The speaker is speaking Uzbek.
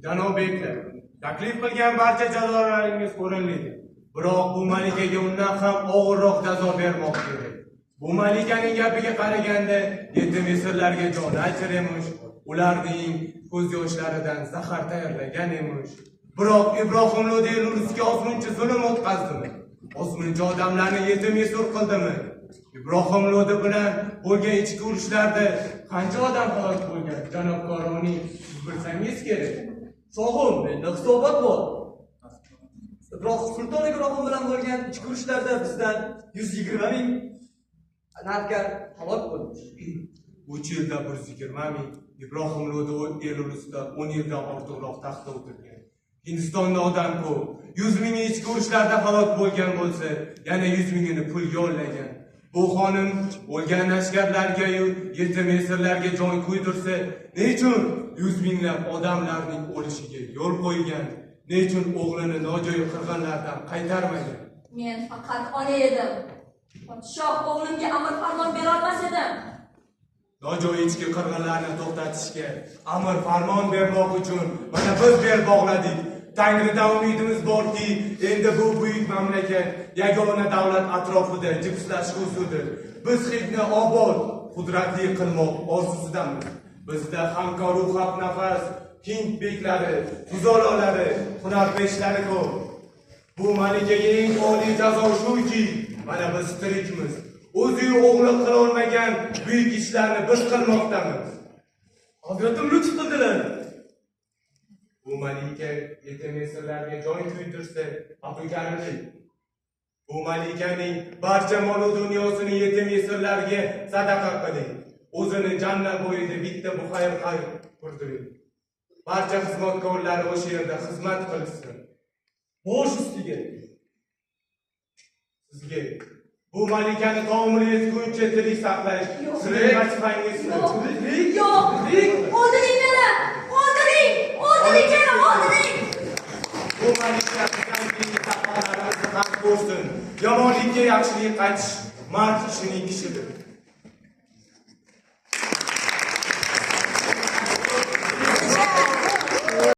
Janob beklar, taklif qilgan barcha jazolaringiz o'rinlidir. Biroq bu malikaga undan ham og'irroq jazo bermoq kerak. Bu malikaning gapiga qaraganda yetim esirlarga joni achir emish, ularning ko'z yoshlaridan zahar tayyorlagan emish. Biroq Ibrohim Lodi ulusga ozmuncha zulm o'tkazdimi? Ozmuncha odamlarni yetim yesir qildimi? Ibrohim Lodi bilan bo'lgan ichki urushlarda qancha odam halok bo'lgan? Janob Koroniy, siz bilsangiz kerak. Shohim, menda hisobot bor. Ibrohim Sulton Ibrohim bilan bo'lgan ichki urushlarda bizdan 120 ming navkar halok bo'ldi. 3 yilda 120 ming. Ibrohim Lodi el ulusida 10 yildan ortiqroq taxtda o'tirgan. Hindistonda odam ko'p. 100 mingi ichki urushlarda halok bo'lgan bo'lsa, yana 100 mingini pulga yollagan. Bu xonim o'lgan lashkarlarga-yu yetim esirlarga jon kuydirsa, nechun 100 minglab odamlarning o'lishiga yo'l qo'ygan? Nechun o'g'lini nojo'ya qirg'inlardan qaytarmagan? Men faqat ona edim. Podshoh o'g'limga amr farmon berolmas edim. Nojo'ya ichki qirg'inlarni to'xtatishga amr farmon bermoq uchun mana biz bel bog'ladik. Tangridan umidimiz borki, endi bu buyuk mamlakat yagona davlat atrofida jipslashgusidir. Biz Hindni obod, qudratli qilmoq orzusidamiz. Bizda hamkoru hamnafas Hind beklari, fuzololari, hunarpeshlari ko'p. Bu malikaga eng oliy jazo shuki, mana biz tirikmiz. O'ziyu o'g'li qilolmagan buyuk ishlarni biz qilmoqdamiz. Hazratim lutf qildilar. Bu malika yetim esirlarga jon kuydirsa, abdukarimlik. Bu malikaning barcha molu dunyosini yetim esirlarga sadaqa qiling. O'zini jannat bo'yida bitta buxayr qurdiring. Barcha xizmatkorlari o'sha yerda xizmat qilishsin. Bosh ustiga. Sizga bu malikani to umri yetguncha tirik saqlash Yo'q. sizning vazifangizdir. Yo'q. Yo'q. O'ldiring meni! O'ldiring! O'ldiring meni! O'ldiring! Bu malika bizdan keyingi zamonlarimizni ham ko'rsin. Yomonlikka yaxshilik qaytish mard kishining ishidir.